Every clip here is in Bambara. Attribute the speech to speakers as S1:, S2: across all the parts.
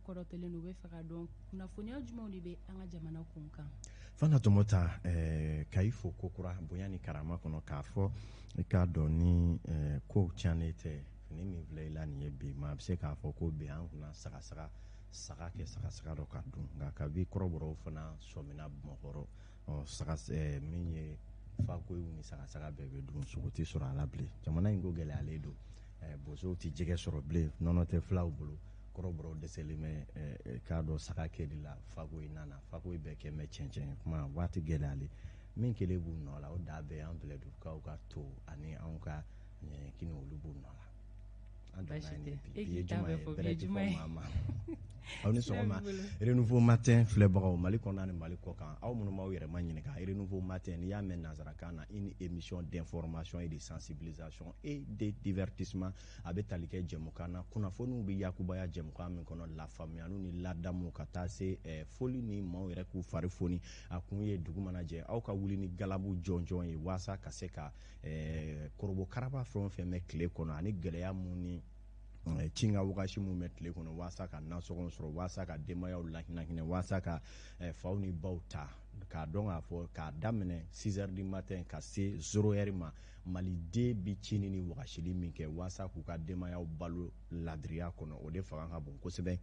S1: kɔrɔtɔlen don, u bɛ fɛ ka dɔn kunnafoniya jumɛnw de bɛ an ka jamana kun kan.
S2: Fana Tɔmɔta, ka i fo kokura bonya ni karama kɔnɔ, k'a fɔ i k'a dɔn ni kow tiɲɛnen tɛ, fini min filɛ i la nin ye bi, maa bɛ se k'a fɔ ko bi an kunna sagasaga saga kɛ sagasaga dɔ ka dun, nka kabi kɔrɔbɔrɔw fana sɔmina Bamakɔrɔ, ɔ saga min ye fakoyiw ni sagasaga bɛɛ bɛ dun, sogo tɛ sɔrɔ a la bilen. Jamana in ko gɛlɛyalen don, bozow tɛ jɛgɛ sɔrɔ bilen, nɔnɔ tɛ filaw bolo, kɔrɔbɔrɔw dɛsɛlen bɛ k'a dɔn saga kɛli la fakoyi nana, fakoyi bɛɛ kɛ mɛ cɛncɛn kuma waati gɛlɛyalen min kelen b'u nɔ la, o da bɛɛ an bɛlɛdugukaw ka to ani anw ka ɲɛɲɛkini, olu b'u nɔ la. An donna yen bi, bi ye juma ye, bɛrɛ tɛ fɔ maa ma. Aw ni sɔgɔma Renouveau Matin filɛbagaw Mali kɔnɔ ni Mali kɔ kan, aw minnu b'aw yɛrɛ ma ɲininka. Renouveau Matin, n'i y'a mɛn nanzarakan na, une émission d'information et de sensibilisation et de divertissement, a bɛ tali kɛ jɛmukan na, kunnafoniw bɛ yakubaya jɛmukan min kɔnɔ, lafaamuyaliw ni ladamu ka taa se foli ni maaw yɛrɛ k'u fari foni. A kun ye dugu mana jɛ, aw ka wuli ni galabu jɔnjɔn ye waasa ka se ka korobokaraba fɛn o fɛn bɛ tile kɔnɔ ani gɛlɛya mun ni cinga wagasi mun bɛ tile kɔnɔ, waasa ka nasɔngɔ sɔrɔ, waasa ka denbayaw lahinɛ, waasa ka faw ni baw ta k'a dɔn k'a fɔ k'a daminɛ 6 heures du matin ka se 0 heure ma, maliden bi cini ni wagasili min kɛ waasa k'u ka denbayaw balo ladiriya kɔnɔ, o de fanga ka bon kosɛbɛ.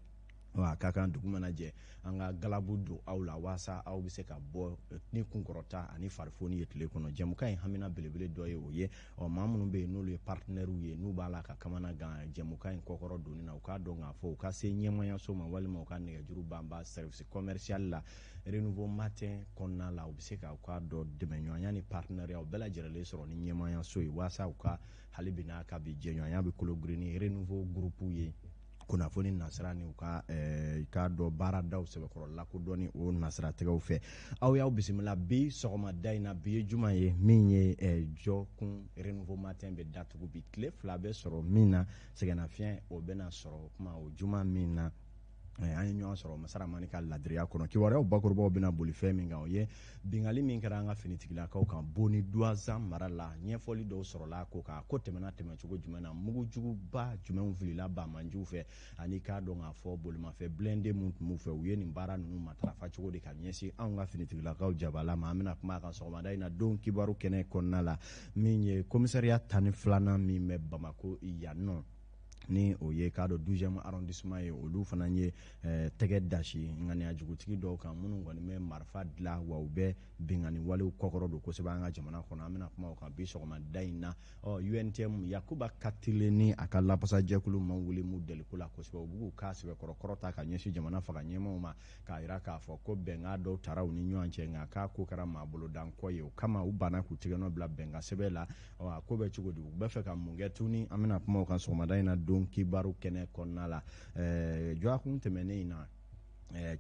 S2: A ka kan dugu mana jɛ, an ka galabu don aw la waasa aw bɛ se ka bɔ ni kunkɔrɔta ani farifoni ye tile kɔnɔ. Jɛmukan in hamina belebele dɔ ye o ye. Ɔ maa minnu bɛ yen n'olu ye partenaires ye, n'u b'a la ka kamana gan jɛmukan in kɔkɔrɔ donni na, u k'a dɔn k'a fɔ u ka se ɲɛmayaso ma walima u ka nɛgɛjuru banba service commercial la Renouveau Matin kɔnɔna la, u bɛ se ka u k'a dɔn dɛmɛɲɔgɔnya ni partenariat bɛɛ lajɛlen sɔrɔ ni ɲɛmayaso ye, waasa u ka hali bi n'a ka bi jɛɲɔgɔnya bɛ kolo girin ni Renouveau groupe ye, kunnafoni nasira ni u ka k'a dɔn baaradaw sɛbɛkɔrɔ lakodɔnni o nasiratigɛw fɛ. Aw y'aw bisimila bi sɔgɔmada in na. Bi ye juma ye, min ye jɔkun Renouveau Matin bɛ datugu bi, tile 2 bɛ sɔrɔ min na sɛgɛnnafiɲɛ o bɛna sɔrɔ. O kuma o juma min na an ye ɲɔgɔn sɔrɔ Masaramani ka ladiriya kɔnɔ, kibaruyaw bakurubaw bɛna boli fɛn min kan, o ye bingali min kɛra an ka finitigilakaw kan Boni Duwazan mara la. Ɲɛfɔli dɔw sɔrɔla ko kan, ko tɛmɛna tɛmɛcogo jumɛn na, mugujuguba jumɛnw filila banmanjiw fɛ, ani k'a dɔn k'a fɔ bolimafɛn blindé mun tun b'u fɛ, u ye nin baara ninnu matarafa cogo di ka ɲɛsin anw ka finitigilakaw jabala ma. An bɛna kuma a kan sɔgɔmada in na don kibaru kɛnɛ kɔnɔna la, min ye commissariat 12nan min bɛ Bamako yan nɔ, ni o ye k'a dɔn 12e arrondissement ye, olu fana ye tɛgɛ dasi ŋaniya jugutigi dɔw kan minnu kɔni bɛ marifa dilan wa u bɛ binkanni walew kɔkɔrɔ don kosɛbɛ an ka jamana kɔnɔ. An bɛna kuma o kan bi sɔgɔmada in na. Ɔ UNTM Yakuba Katile ni a ka lapasajɛkulu ma wuli mu deliko la kosɛbɛ, u b'u ka sɛbɛkɔrɔ kɔrɔta ka ɲɛsin jamana faga ɲɛmaaw ma, k'a jira k'a fɔ ko bɛnkan dɔw tara u ni ɲɔgɔn cɛ, nka k'a ko kɛra maa bolodankɔ ye, o kama u banna k'u tɛgɛnɔ bila bɛnkan sɛbɛn la. Ɔ a ko bɛ cogo di, u bɛ fɛ ka mun kɛ tuguni? An bɛna kuma o kan sɔgɔmada in na don kibaru kɛnɛ kɔnɔna la. Dɔgɔkun tɛmɛnen in na,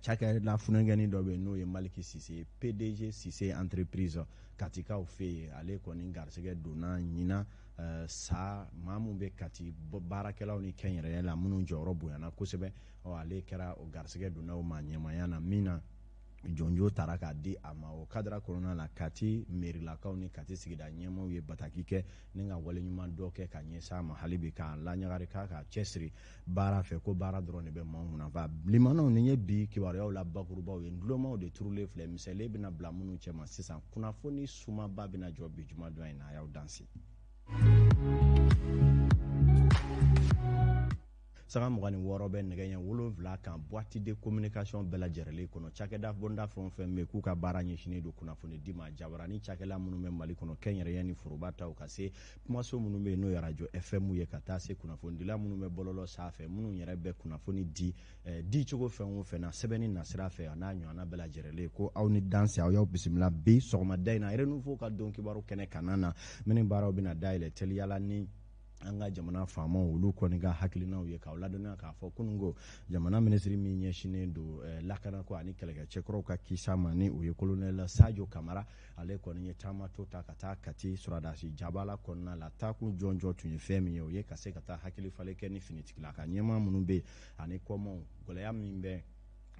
S2: cakɛda funankɛnin dɔ bɛ yen n'o ye Maliki Sise, PDG Sise entreprise Katikaw fɛ yen, ale kɔni garisɛgɛ donna ɲinan sa maa min bɛ Kati baarakɛlaw ni kɛnyɛrɛye la minnu jɔyɔrɔ bonyana kosɛbɛ, ɔ ale kɛra o garisɛgɛ donna o maa ɲɛmaaya na min na jɔnjo taara k'a di a ma. O kadara kɔnɔna la, Kati merilakaw ni Kati sigida ɲɛmaaw ye bataki kɛ ni ka waleɲuman dɔ kɛ ka ɲɛsin a ma, hali bi k'a laɲagari k'a ka cɛsiri baara fɛ, ko baara dɔrɔn de bɛ maaw nafa. Limanaw, nin ye bi kibaruyaw la bakurubaw ye, ntulomaw de turulen filɛ, misɛnlen bɛna bila minnu cɛma sisan. Kunnafoni sumaba bɛna jɔ bi juma don in na, a y'aw danse. Sanga 26 bɛ nɛgɛ ɲɛ 7 kan, boîte de communication bɛɛ lajɛlen kɔnɔ, cakɛda bonda fɛn o fɛn bɛ k'u ka baara ɲɛsinnen don kunnafoni di ma, jabarani cakɛla minnu bɛ Mali kɔnɔ, kɛnyɛrɛye ni foroba taw, ka se kumaso minnu bɛ yen n'o ye radio FM ye, ka taa se kunnafonidila minnu bɛ bɔlɔlɔ sanfɛ, minnu yɛrɛ bɛ kunnafoni di di cogo fɛn o fɛn na, sɛbɛnni nasira fɛ, a n'a ɲɔgɔnna bɛɛ lajɛlen, ko aw ni danse, aw y'aw bisimila bi sɔgɔmada in na Renouveau ka don kibaru kɛnɛ kana na minnu baaraw bɛna dayɛlɛ teliyala ni an ka jamana faamaw olu kɔni ka hakilinaw ye, k'aw ladɔnniya k'a fɔ kununko jamana minisiri min ɲɛsinnen don lakanako ani kɛlɛkɛcɛkɔrɔw ka kisa ma, ni o ye colonel Sadio Kamara, ale kɔni ye taama to ta ka taa Kati sɔrɔdasi jabala kɔnɔna la. Taakun jɔnjɔn tun ye fɛn min ye, o ye ka se ka taa hakili falen kɛ ni finitigila ka ɲɛmaa minnu bɛ yen ani kɔmaw, gɛlɛya min bɛ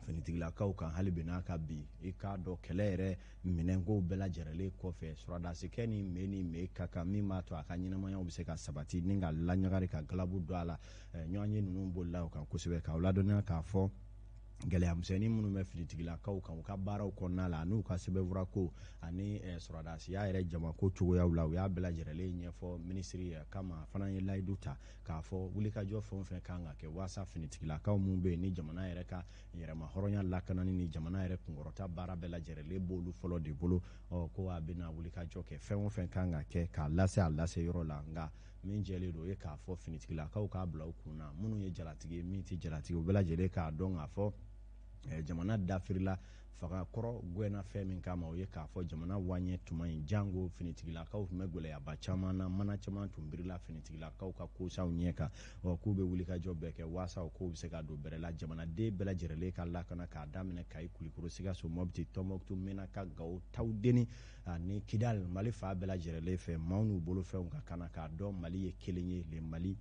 S2: finitigilakaw kan hali bi n'a ka bi, i k'a dɔn kɛlɛ yɛrɛ minɛnkow bɛɛ lajɛlen kɔfɛ, sɔrɔdasikɛ ni me ni me ka kan min b'a to a ka ɲɛnamayaw bɛ se ka sabati ni ka laɲagari ka galabu don a la. Ɲɔgɔn ye ninnu bolila o kan kosɛbɛ, k'aw ladɔnniya k'a fɔ Gɛlɛyamisɛnnin minnu bɛ finitigilakaw kan u ka baaraw kɔnɔna la, n'u ka sɛbɛnfurako ani sɔrɔdasiya yɛrɛ jamako cogoyaw la, u y'a bɛɛ lajɛlen ɲɛfɔ minisiri ye kama. A fana ye layidu ta k'a fɔ wulikajɔ fɛn o fɛn kan ka kɛ waasa finitigilakaw minnu bɛ yen ni jamana yɛrɛ ka yɛrɛma hɔrɔnya lakanani ni jamana yɛrɛ kunkɔrɔta baara bɛɛ lajɛlen b'olu fɔlɔ de bolo, ɔ ko a bɛna wulikajɔ kɛ fɛn o fɛn kan ka kɛ k'a lase a lase yɔrɔ la. Nka min jɛlen don, o ye k'a fɔ finitigilakaw k'a bila u kun na, minnu ye jalatigi ye, min tɛ jalatigi, u bɛɛ lajɛlen k'a dɔn k'a fɔ jamana dafirila fanga kɔrɔ gɛnna fɛn min kama, o ye k'a fɔ jamana waɲɛ tuma in jango finitigilakaw tun bɛ gɛlɛyaba caman na, mana caman tun birila finitigilakaw ka kosaw ɲɛ kan. Ɔ k'u bɛ wulikajɔ bɛɛ kɛ waasa o kow bɛ se ka don bɛrɛ la, jamanaden bɛɛ lajɛlen ka lakana, k'a daminɛ Kayi, Kulikoro, Sikaso, Mɔpiti, Tɔnbɔkutu, Menaka, Gawo, Tawudeni ani Kidali, Mali fan bɛɛ lajɛlen fɛ, maaw n'u bolofɛnw ka kana, k'a dɔn Mali ye kelen ye, le Mali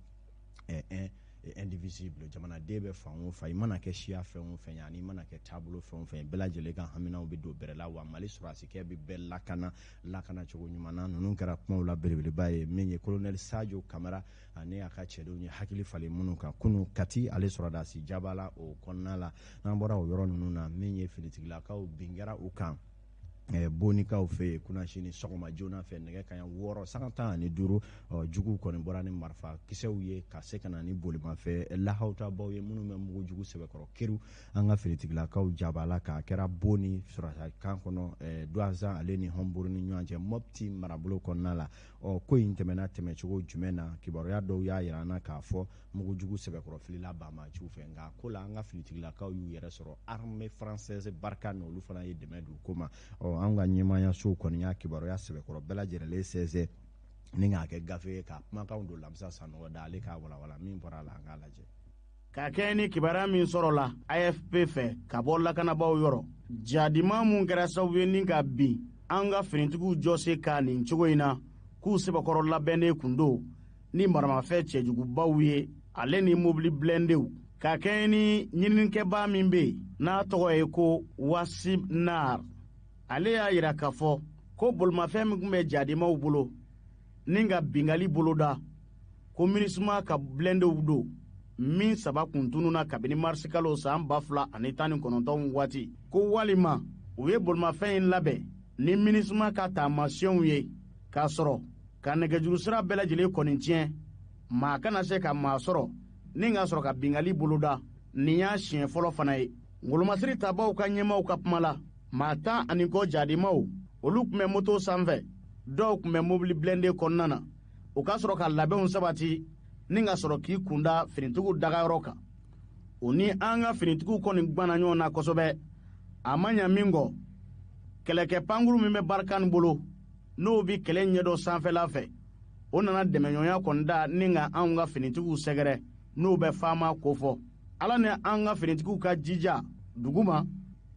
S2: est un et indivisible. Jamanaden bɛ fan o fan, i mana kɛ siya fɛn o fɛn ye ani i mana kɛ taabolo fɛn o fɛn ye, bɛɛ lajɛlen ka haminaw bɛ don bɛrɛ la, wa Mali sɔrɔdasikɛ bɛ bɛɛ lakana lakana cogo ɲuman na. Ninnu kɛra kumaw la belebeleba ye min ye colonel Sadio Kamara ani a ka cɛdenw ye hakili falen minnu kan kunu Kati ale sɔrɔdasi jaba la o kɔnɔna la. N'an bɔra o yɔrɔ ninnu na, min ye finitigilakaw bin kɛra u kan bonikaw fɛ yen kunasini sɔgɔma joona fɛ, nɛgɛ kaɲa 6:15, juguw kɔni bɔra ni marifa kisɛw ye ka se ka na ni bolimafɛn lahawutabaw ye minnu bɛ mugu jugu sɛbɛkɔrɔ keriw an ka finitigilakaw jaba la, k'a kɛra Boni sɔrɔdasi kan kɔnɔ, Duwanzan ale ni Hɔnburu ni ɲɔgɔn cɛ, Mɔpti marabolo kɔnɔna la. Ɔ ko in tɛmɛna tɛmɛcogo jumɛn na? Kibaruya dɔw y'a yira an na k'a fɔ mugujugu sɛbɛkɔrɔ filila banbaanciw fɛ, nka ko la an ka finitigilakaw y'u yɛrɛ sɔrɔ armée française Barkhane, olu fana ye dɛmɛ don ko ma. Ɔ an ka ɲɛmaayasow kɔni y'a kibaruya sɛbɛkɔrɔ bɛɛ lajɛlen sɛnsɛn ni k'a kɛ gafe ye k'a kumakanw don Lamisa Sanɔgɔ da, ale k'a walawala min bɔra a la, an k'a lajɛ.
S3: Ka kɛɲɛ ni kibaruya min sɔrɔla AFP fɛ ka bɔ lakanabaaw yɔrɔ, jadima mun kɛra sababu ye ni ka bin an ka finitigiw jɔse ka nin cogo in na, k'u sɛbɛkɔrɔ labɛnnen kun don ni maramafɛn cɛjugubaw ye, ale ni mobili bilɛndew. Ka kɛɲɛ ni ɲininikɛbaa min bɛ yen n'a tɔgɔ ye ko Wasib Nar, ale y'a yira k'a fɔ ko bolimafɛn min tun bɛ jadimaw bolo ni ka bingali boloda, ko MINUSMA ka bilɛndew don min saba kun tununa kabini marisikalo san 2019 waati, ko walima u ye bolimafɛn in labɛn ni MINUSMA ka taamasiyɛnw ye, k'a sɔrɔ ka nɛgɛjurusira bɛɛ lajɛlen kɔni tiɲɛ, maa kana se ka maa sɔrɔ ni ka sɔrɔ ka bingali boloda. Nin y'a siɲɛ fɔlɔ fana ye. Ngolomasiri tabaw ka ɲɛmaaw ka kuma la, maa tan ani kɔ jadimaw olu tun bɛ moto sanfɛ, dɔw tun bɛ mobili blindé kɔnɔna na. O ka sɔrɔ ka labɛnw sabati ni ka sɔrɔ k'i kunda finitigiw dagayɔrɔ kan. O ni an ka finitigiw kɔni gbanna ɲɔgɔn na kosɛbɛ. A ma ɲa min kɔ, kɛlɛkɛ pankuru min bɛ Barkhane bolo n'o bi kɛlɛ ɲɛdɔn sanfɛla fɛ, o nana dɛmɛɲɔgɔnya kɔni da ni ka anw ka finitigiw sɛgɛrɛ n'o bɛ faama kofɔ. Ala ni an ka finitigiw ka jija duguma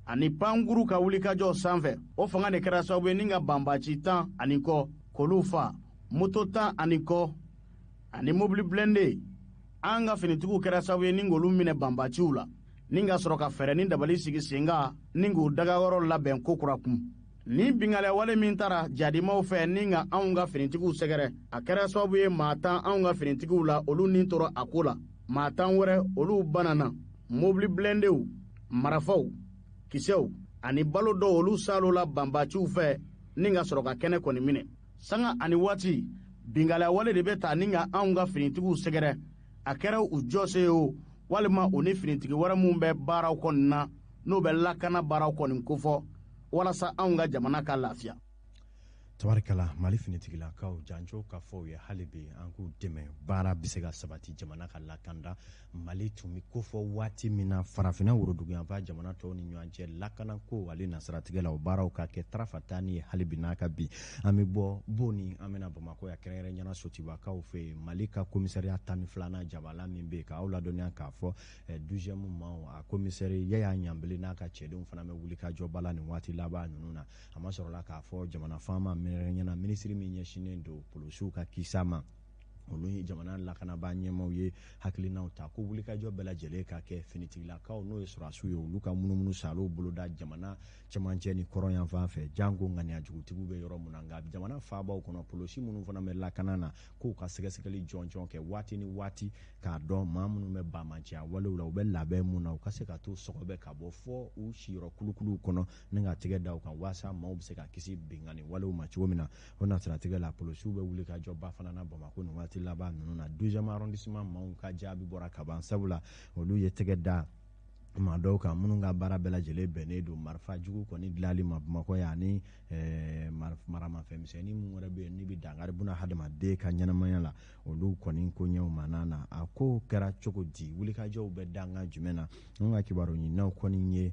S3: ani pankuru ka wulikajɔ sanfɛ, o fanga de kɛra sababu ye ni ka banbaci 10 ani kɔ k'olu fa, moto 10 ani kɔ ani mobili blindé. An ka finitigiw kɛra sababu ye ni k'olu minɛ banbaciw la, ni ka sɔrɔ ka fɛɛrɛ ni dabali sigi sen kan ni k'u dagayɔrɔ labɛn ko kura kun. Nin binkanni min taara jadimaw fɛ ni ka anw ka finitigiw sɛgɛrɛ, a kɛra sababu ye maa 10 anw ka finitigiw la, olu ni tora a ko la, maa 10 wɛrɛ olu banana. Mobili blindéw, marifaw, kisɛw ani balo dɔw, olu salo la banbaciw fɛ ni ka sɔrɔ ka kɛnɛ kɔni minɛ. Sanga ani waati, binkanni de bɛ ta ni ka anw ka finitigiw sɛgɛrɛ, a kɛra u jɔse ye o, walima u ni finitigi wɛrɛ minnu bɛ baaraw kɔni na n'o bɛ lakana baaraw kɔni kofɔ, walasa anw ka jamana ka lafiya.
S2: Tabarikala, Mali finitigilakaw janjo ka fɔ u ye hali bi, an k'u dɛmɛ, baara bɛ se ka sabati, jamana ka lakanda. Mali tun bɛ kofɔ waati min na farafinna woroduguyanfan jamana tɔw ni ɲɔgɔn cɛ lakanako ale nasiratigɛ la, o baaraw ka kɛ tarafata ni ye hali bi n'a ka bi. An bɛ bɔ Boni, an bɛna Bamakɔ yan, kɛrɛnkɛrɛn ɲɛna Sotiba-kaw fɛ yen, Mali ka commissariat 12nan jabala min bɛ yen, k'aw ladɔnniya k'a fɔ douzième maaw a commissaire Yaya Ɲanbele n'a ka cɛdenw fana bɛ wuli ka jɔba la nin waati laban ninnu na. A ma sɔrɔla k'a fɔ jamana faama ɲɛna, minisiri min ɲɛsinnen don polisiw ka kisa ma, Olu ye jamana lakanabaa ɲɛmaaw ye hakilinaw ta ko wulikajɔ bɛɛ lajɛlen ka kɛ finitigilakaw n'o ye sɔrɔdasiw ye, olu ka munumunu salow boloda jamana cɛmancɛ ni kɔrɔn yanfan fɛ, janko ŋaniyajugutigiw bɛ yɔrɔ min na. Nka jamana faabaw kɔnɔ, polisi minnu fana bɛ lakana na, k'u ka sɛgɛsɛgɛli jɔnjɔn kɛ waati ni waati k'a dɔn maa minnu bɛ banbaanciya walew la, u bɛ labɛn mun na, u ka se ka t'u sɔgɔbɛ ka bɔ fɔ u siyɔrɔ kulukuluw kɔnɔ ni ka tɛgɛ da u kan, waasa maaw bɛ se ka kisi binkanni walew ma cogo min na. O nasiratigɛ la, polisiw bɛ wuli ka jɔba fana na Bamakɔ nin waati laban ninnu na. 12e arrondissement maaw ka jaabi bɔra kaban, sabula olu ye tɛgɛ da maa dɔw kan minnu ka baara bɛɛ lajɛlen bɛnnen don marifa jugu kɔni dilanli ma Bamakɔ yan, ani maramafɛnmisɛnnin min wɛrɛ bɛ yen n'i bɛ dankari buna hadamaden ka ɲɛnamaya la, olu kɔni koɲɛw ma na. A ko kɛra cogo di? Wulikajɔw bɛ dankan jumɛn na? An ka kibaru ɲininaw kɔni ye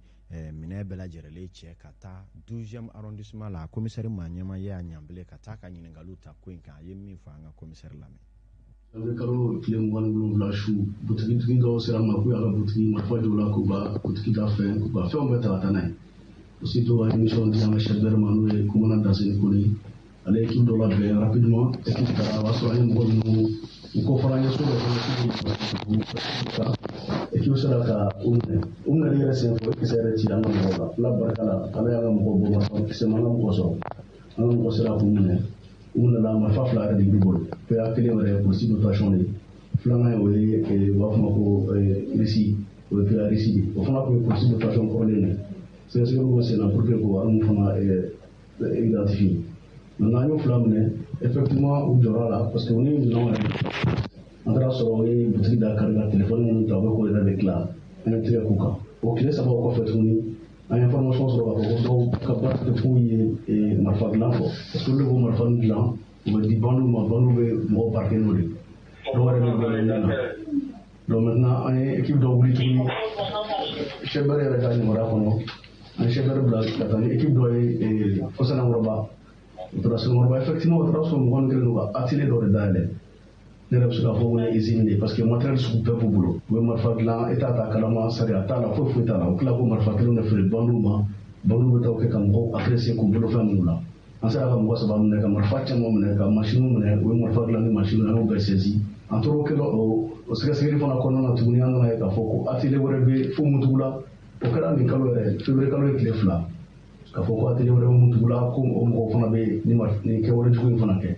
S2: minɛ bɛɛ lajɛlen cɛ ka taa 12e arrondissement la. Commissaire maa ɲɛmaa y'a ɲanbele ka taa ka ɲininkaliw ta ko in kan. A ye min fɔ, an ka commissaire lamɛn.
S4: Janvier kalo tile 27 su, butigitigi dɔw sera ma k'u y'a ka butigi marifa jɔ la, k'u ka butigi da fɛn, k'u ka fɛnw bɛɛ ta ka taa n'a ye. Aussitôt a ye mission di an ka chef d'œuvre ma, n'o ye commandant Danseni Kone. Ale ye équipe dɔ labɛn rapidement. Équipe taara, o y'a sɔrɔ an ye mɔgɔ ninnu u kɔfɔra an ye so dɔ kɔnɔ. Équipe sera ka u minɛ. U minɛli yɛrɛ senfɛ, o ye kisɛ yɛrɛ ci an ka mɔgɔw la. Ala barika la, Ala y'an ka mɔgɔw bɔ marifa kisɛ ma an ka mɔgɔ sɔrɔ. An ka mɔgɔ sera k'u minɛ. U nana marifa fila yɛrɛ de b'u bolo. PA kelen yɛrɛ ye polisi dotation de ye. Filanan o ye, u b'a fɔ ma ko Russie, o ye PA Russie de ye. O fana tun ye polisi dotation kɔrɔlen de ye. Sɛgɛsɛgɛliw bɛ sen na pour que k'o arme fana identifier. Maintenant an y'o fila minɛ, effectivement u jɔra la parce que u ni minɛnw yɛrɛ, an taara sɔrɔ u ye butigi da kari ka téléphone minnu ta, u bɛ k'o yɛrɛ de tila. An ye tigɛ k'u kan. O tile 3 kɔfɛ tuguni, an ye information sɔrɔ k'a fɔ ko dɔw ka baara kɛ k'u ye marifa dilan fɔ, parce que olu de b'o marifa ninnu dilan, u bɛ di bandiw ma, bandiw bɛ mɔgɔ parquer n'o de ye. Dɔw yɛrɛ bɛ bɔ na. Donc maintenant an ye équipe dɔ wuli tuguni, chef d'œuvre yɛrɛ ka yamaruya kɔnɔ, an ye chef d'œuvre bila ka taa ni équipe dɔ ye fo Sanankɔrɔba. U taara Sanankɔrɔba, effectivement u taara sɔrɔ mɔgɔ min kɛlen don ka atelier dɔ de dayɛlɛ. Ne yɛrɛ bɛ se k'a fɔ ko ye usine de ye, parce que matériel sugu bɛɛ b'u bolo. U bɛ marifa dilan, e t'a ta kalama, sariya t'a la, foyi foyi t'a la. U tila k'o marifa kelen de feere bandiw ma. Bandiw bɛ taa o kɛ ka mɔgɔw agresser k'u bolofɛn minnu la. An sera ka mɔgɔ 3 minɛ, ka marifa caman minɛ, ka machine minɛ. U ye marifa dilan ni machine, an y'o bɛɛ saisi. An tor'o kɛ o sɛgɛsɛgɛli fana kɔnɔna na tuguni, an nana ye k'a fɔ ko atelier wɛrɛ bɛ fo Muntugula. O kɛra nin kalo yɛrɛ, février kalo ye tile 2, k'a fɔ ko atelier wɛrɛ bɛ Muntugula, ko o mɔgɔw fana bɛ nin kɛwale jugu in fana kɛ.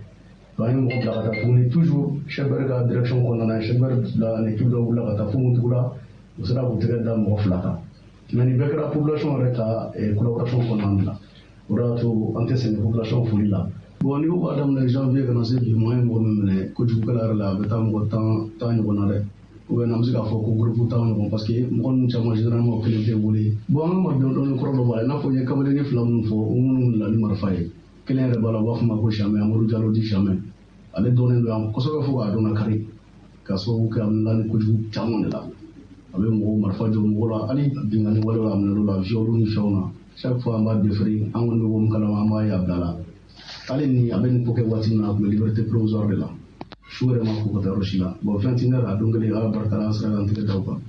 S4: Donc an ye mɔgɔ bila ka taa tuguni, toujours chef d'œuvre ka direction kɔnɔna na, chef d'œuvre bila ni équipe dɔ wulila ka taa fo Muntugula. U sera k'u tɛgɛ da mɔgɔ 2 kan. Mais nin bɛɛ kɛra population yɛrɛ ka collaboration kɔnɔna la. O de y'a to an tɛ sɛgɛn population foli la. Bon, n'i ko k'a daminɛ janvier ka na se bi ma, an ye mɔgɔ min minɛ kojugukɛla yɛrɛ la, a bɛ taa mɔgɔ 10 ɲɔgɔn na dɛ. Ou bien an bɛ se k'a fɔ ko groupe 10 ɲɔgɔn, parce que mɔgɔ ninnu caman généralement o kelen tɛ wele. Bon, an ka marifa dɔɔni kɔrɔ dɔ b'a la, i n'a fɔ n ye kamaleni 2 minnu fɔ, o minnu wulila ni marifa ye. Kelen yɛrɛ b'a la, u b'a fɔ ma ko Jamais, Amadu Jalo dit Jamais. Ale dɔnnen don yan kosɛbɛ fo k'a dɔn na kari, k'a sababu kɛ a minɛna ni kojugu caman de la. A bɛ mɔgɔw marifa jɔ mɔgɔw la, hali binkanni walew la, a minɛn'o la, viol ni fɛnw na. Chaque fois an b'a déféré, an kɔni bɛ bɔ min kalama, an b'a ye a bila la. Hali ni a bɛ nin ko kɛ waati min na, a tun bɛ liberté provisoire de la. Su yɛrɛ ma ko ka taa yɔrɔ si la. Bon, 21 heures a don kelen, Ala barika la, an sera k'an tɛgɛ da o kan.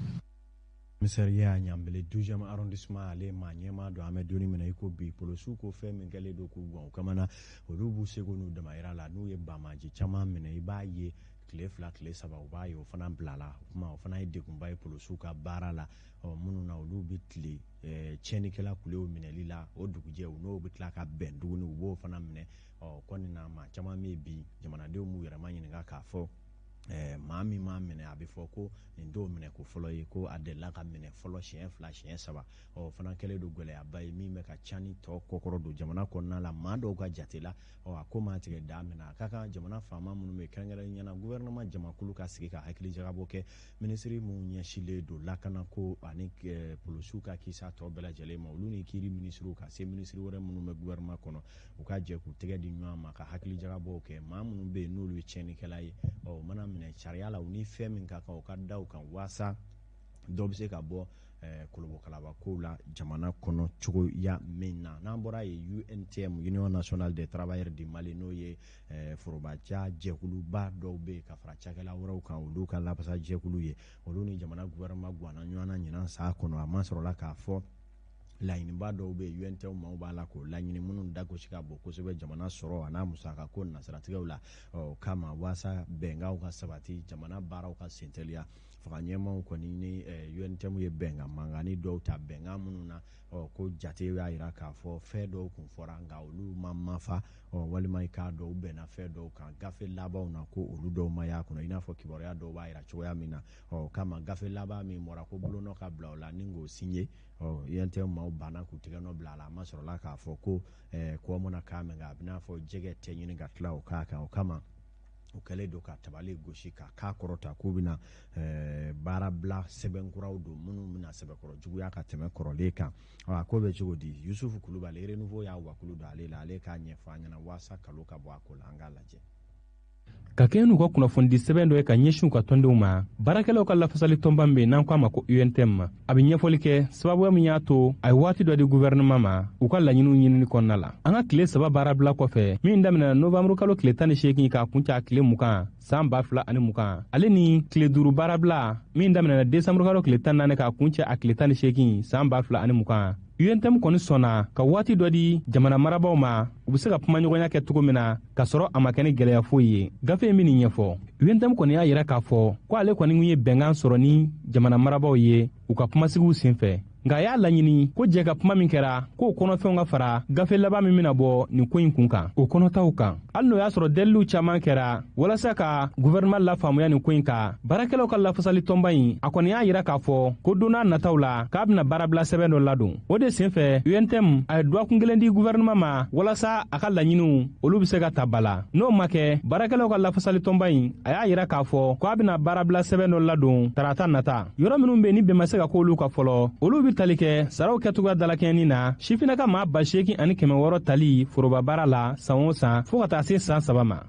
S2: Commissaire y'a ɲanbele 12e arrondissement, ale maa ɲɛmaa don. An bɛ don min na i ko bi, polisiw ko fɛn min kɛlen don k'u gan o kamana, olu b'u seko n'u damayira la. N'u ye banbaanci caman minɛ, i b'a ye tile 2 tile 3, u b'a ye o fana bilala. O kuma o fana ye degunba ye polisiw ka baara la. Ɔ minnu na olu bɛ tile tiɲɛnikɛla kulew minɛli la, o dugujɛ u n'o bɛ tila ka bɛn tuguni, u b'o fana minɛ. Ɔ kɔni na maa caman bɛ bi jamanadenw b'u yɛrɛ ma ɲininka k'a fɔ maa min m'a minɛ, a bɛ fɔ ko nin t'o minɛ ko fɔlɔ ye, ko a delila ka minɛ fɔlɔ siɲɛ 2 siɲɛ 3. Ɔ fana kɛlen don gɛlɛyaba ye min bɛ ka ca ni tɔ kɔkɔrɔ don jamana kɔnɔna la maa dɔw ka jate la. Ɔ a ko maa tigɛ da minɛ, a ka kan jamana faama minnu bɛ kɛrɛnkɛrɛnnenya la gouvernement jamakulu ka sigi ka hakili jagabɔ kɛ, minisiri minnu ɲɛsinlen don lakanako ani polisiw ka kisa tɔ bɛɛ lajɛlen ma, olu ni kiiri minisiriw ka se minisiri wɛrɛ minnu bɛ gouvernement kɔnɔ, u ka jɛ k'u tɛgɛ di ɲɔgɔn ma ka hakili jagabɔw kɛ. Maa minnu bɛ yen n'olu ye tiɲɛnikɛla ye, ɔ o mana minɛ sariya la, u ni fɛn min ka kan, u ka da u kan, waasa dɔ bɛ se ka bɔ kolobokalaba kow la jamana kɔnɔ cogoya min na. N'an bɔra yen, UNTM, Union nationale des travailleurs du Mali, n'o ye forobaca jɛkuluba dɔw bɛ yen ka fara cakɛla wɛrɛw kan, olu ka lafasa jɛkulu ye, olu ni jamana gouvernement ganna ɲɔgɔn na ɲinan san kɔnɔ. A ma sɔrɔla k'a fɔ Laɲiniba dɔw bɛ yen, UNTM maaw b'a la k'o laɲini minnu dagosi ka bon kosɛbɛ jamana sɔrɔ a n'a musaka ko nasiratigɛw la. Ɔ kama waasa bɛnkanw ka sabati, jamana baaraw ka senteliya, fanga ɲɛmaaw kɔni ni UNTM ye bɛnkan mankanni dɔw ta, bɛnkan minnu na ɔ ko jate y'a jira k'a fɔ fɛn dɔw kun fɔra nka olu ma mafa, ɔ walima i k'a dɔn u bɛnna fɛn dɔw kan gafe labanw na ko olu dɔw ma y'a kɔnɔ, i n'a fɔ kibaruya dɔw b'a jira cogoya min na. Ɔ kama gafe laban min bɔra ko bolonɔ ka bila o la ni k'o signé, ɔ UNTM maaw banna k'u tɛgɛ nɔ bila a la. A ma sɔrɔla k'a fɔ ko kɔ mana k'a mɛn, a bɛ n'a fɔ jɛgɛ tɛ ɲini ka tila o k'a kan. O kama u kɛlen don ka tabali gosi ka k'a kɔrɔta k'u bɛna baarabila sɛbɛnkuraw don minnu bɛna sɛbɛkɔrɔ juguya ka tɛmɛ kɔrɔlen kan. A ko bɛ cogo di? Yusufu Kulubali, Renouveau y'a wakulu don ale la, ale k'a ɲɛfɔ an ɲɛna waasa kalo ka bɔ a ko la. An k'a lajɛ.
S5: Ka kɛɲɛ n'u ka kunnafonidi sɛbɛn dɔ ye ka ɲɛsin u ka tɔndenw ma, baarakɛlaw ka lafasali tɔnba min bɛ yen n'an ko a ma ko UNTM, a bɛ ɲɛfɔli kɛ sababuya min y'a to a ye waati dɔ di gouvernement ma u ka laɲiniw ɲinini kɔnɔna la. An ka tile 3 baarabila kɔfɛ min daminɛna novanburu kalo tile 18 k'a kuncɛ a tile 20 san 2020, ale ni tile 5 baarabila min daminɛna desanburu kalo tile 14 k'a kuncɛ a tile 18 san 2020, UNTM kɔni sɔnna ka waati dɔ di jamana marabaaw ma, u bɛ se ka kumaɲɔgɔnya kɛ cogo min na k'a sɔrɔ a ma kɛ ni gɛlɛya foyi ye. Gafe in bɛ nin ɲɛfɔ. UNTM kɔni y'a yira k'a fɔ ko ale kɔni ye bɛnkan sɔrɔ ni jamana marabaaw ye u ka kumasigiw senfɛ, nka a y'a laɲini ko jɛ ka kuma min kɛra k'o kɔnɔfɛnw ka fara gafe laban min bɛna bɔ nin ko in kun kan, o kɔnɔtaw kan. Hali n'o y'a sɔrɔ deliliw caman kɛra walasa ka gouvernement lafaamuya nin ko in kan, baarakɛlaw ka lafasali tɔnba in a kɔni y'a yira k'a fɔ ko don n'a nataw la k'a bɛna baarabila sɛbɛn dɔ ladon. O de senfɛ UNTM a ye dɔgɔkun kelen di gouvernement ma walasa a ka laɲiniw olu bɛ se ka ta ba la. N'o ma kɛ, baarakɛlaw ka lafasali tɔnba in a y'a yira k'a fɔ k'a bɛna baarabila sɛbɛn dɔ ladon tarata nata. Yɔrɔ minnu bɛ yen ni bɛn ma se ka k'olu kan fɔlɔ, olu bɛ tali kɛ saraw kɛcogoya dalakɛɲɛni na, sifinnaka maa 8600 tali foroba baara la san o san fo ka taa se san 3 ma.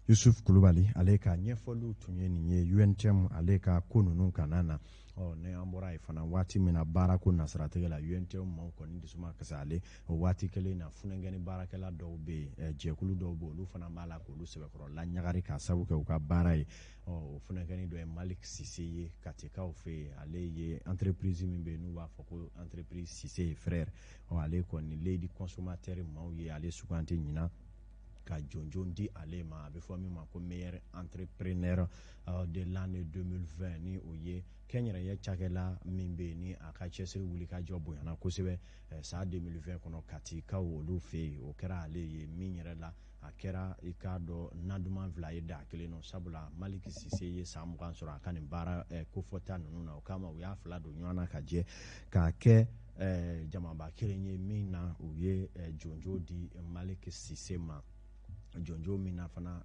S2: Yusuf Kulubali ale ka ɲɛfɔliw tun ye nin ye UNTM ale ka ko ninnu kana na. Ɔ ne an bɔra yen fana waati min na baara ko nasiratigɛ la, UNTM maaw kɔni dusu ma kasi ale. O waati kelen na, funankɛni baarakɛla dɔw bɛ yen, jɛkulu dɔw bɛ yen, olu fana b'a la k'olu sɛbɛkɔrɔ laɲagari k'a sababu kɛ u ka baara ye. Ɔ o funankɛni dɔ ye Malik Sise ye Katikaw fɛ yen, ale ye entreprise min bɛ yen n'u b'a fɔ ko entreprise Sise frère. Ɔ ale kɔni Lady consommateur maaw ye ale suganti ɲinan ka jɔnjɔn di ale ma, a bɛ fɔ min ma ko meilleur entrepreneur de l'année 2020, ni o ye kɛnyɛrɛye cakɛla min bɛ yen ni a ka cɛsiri wuli ka jɔ bonyana kosɛbɛ san 2020 kɔnɔ Katikaw olu fɛ yen. O kɛra ale ye min yɛrɛ la, a kɛra i k'a dɔn naduman fila ye da kelen nɔ, sabula Malik Sise ye san 20 sɔrɔ a ka nin baara kofɔta ninnu na. O kama u y'a fila don ɲɔgɔn na ka jɛ k'a kɛ jamaba kelen ye min na u ye jɔnjɔn di Malik Sise ma, jɔnjɔn min na fana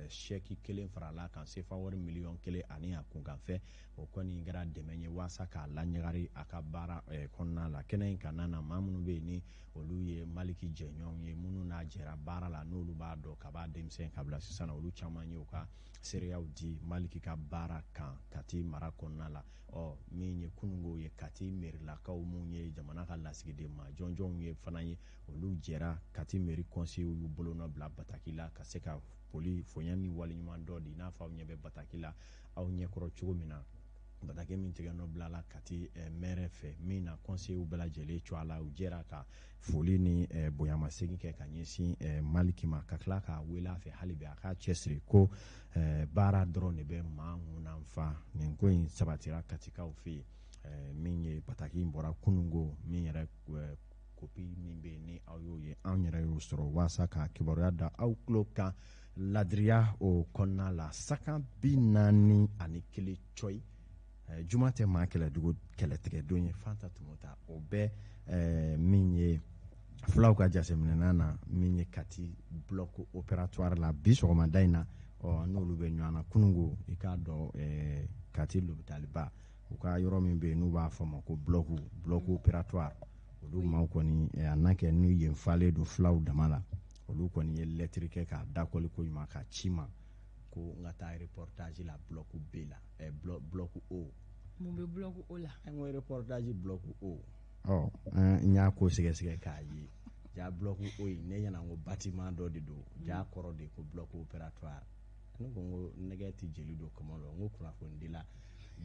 S2: sɛki kelen farala kan, sefa wari miliyɔn 1 ani a kunkanfɛ. O kɔni kɛra dɛmɛ ye waasa k'a laɲagari a ka baara kɔnɔna la. Kɛnɛ in kana na, maa minnu bɛ yen ni olu ye Maliki jɛɲɔgɔnw ye, minnu n'a jɛra baara la, n'olu b'a dɔn ka b'a denmisɛn ka bila sisan na, olu caman ye u ka seereyaw di Maliki ka baara kan Kati mara kɔnɔna la. Ɔ min ye kununko ye, Kati merilakaw minnu ye jamana ka lasigiden maa jɔnjɔnw ye fana ye, olu jɛra Kati mairie conseil y'u bolonɔ bila bataki la ka se ka foli fonya ni waleɲuman dɔ di, i n'a fɔ aw ɲɛ bɛ bataki la aw ɲɛkɔrɔ cogo min na, bataki min tigɛ nɔ bila la Kati maire fɛ, min na conseil bɛɛ lajɛlen co a la. U jɛra ka foli ni bonyamasegin kɛ ka ɲɛsin Maliki ma, ka tila k'a wele a fɛ hali bi a k'a cɛsiri ko baara dɔrɔn de bɛ maa ŋunanfa. Nin ko in sabatira Katikaw fɛ yen. Min ye bataki in bɔra kununko, min yɛrɛ kopi min bɛ yen ni aw y'o ye, anw yɛrɛ y'o sɔrɔ waasa ka kibaruya da aw tulo kan ladiriya o kɔnɔna la. Sakan 41 cɔyi, juma tɛ maa kɛlɛdugu kɛlɛtigɛdon ye, Fanta Tumuta o bɛ min ye fulaw ka jateminɛna na, min ye Kati bloc opératoire la bi sɔgɔmada in na, ɔ n'olu bɛ ɲɔgɔn na kununko, i k'a dɔn Kati lopitaliba u ka yɔrɔ min bɛ yen n'u b'a fɔ ma ko bloc opératoire, olu maaw kɔni a n'a kɛ n'u yen falen don fulaw dama la, olu kɔni ye lɛtiri kɛ k'a dakɔli ko ɲuman k'a ci ma ko n ka taa reportage la bloc B la, bloc O.
S1: Mun bɛ bloc O la?
S2: N ko reportage bloc O. Ɔ n y'a ko sɛgɛsɛgɛ k'a ye, ja bloc O in ne ɲɛna ko bâtiment dɔ de don, ja kɔrɔ de ko bloc opératoire. Ne ko n ko nɛgɛ tɛ jeli don kɔmɔ la, n ko kunnafonidila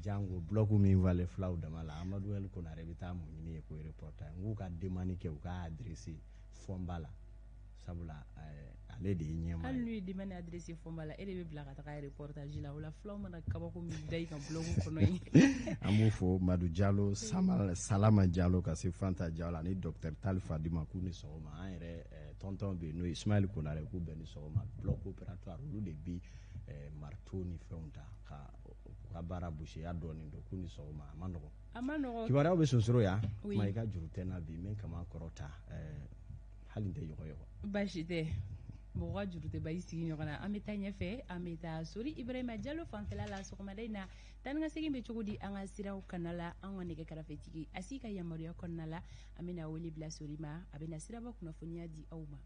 S2: Jango bloc min vale filaw dama la, Amadu El Konare bɛ taa mun ɲini ye ko reportage. N k'u ka demande kɛ, u k'a adressé Fɔnba la, sabula ale de ye ɲɛmaa ye.
S1: Hali n'u ye demande adressé Fɔnba la, e de bɛ bila ka taga reportage la. O la, filaw mana kabako min da i kan bloc kɔnɔ yen.
S2: An b'o fɔ Madu Jalo, Salama Jalo, ka se Fanta Jalo ani docteur Tali Fadima, k'u ni sɔgɔma. An yɛrɛ tɔntɔn bɛ yen, n'o ye Ismaël Konare, k'u bɛɛ ni sɔgɔma. Bloc opératoire, olu de bi marteau ni fɛnw ta ka u ka baara busiya dɔɔnin don. K'u ni sɔgɔma, a ma nɔgɔn.
S1: A ma nɔgɔn.
S2: Kibaruyaw bɛ sonsoro yan. Kuma i ka juru tɛ n na bi, n bɛ kama kɔrɔ ta, hali n tɛ yɔgɔyɔgɔ.
S1: Baasi tɛ, mɔgɔ ka juru tɛ ba i sigi ɲɔgɔn na. An bɛ taa ɲɛfɛ, an bɛ taa Sori Ibrahima Jalo fanfɛla la. Sɔgɔmada in na, taa ni ka segin bɛ cogo di an ka siraw kana la? An ka nɛgɛ karafetigi a si ka yamaruya kɔnɔna la, an bɛna wele bila Sori ma, a bɛna siraba kunnafoniya di aw ma.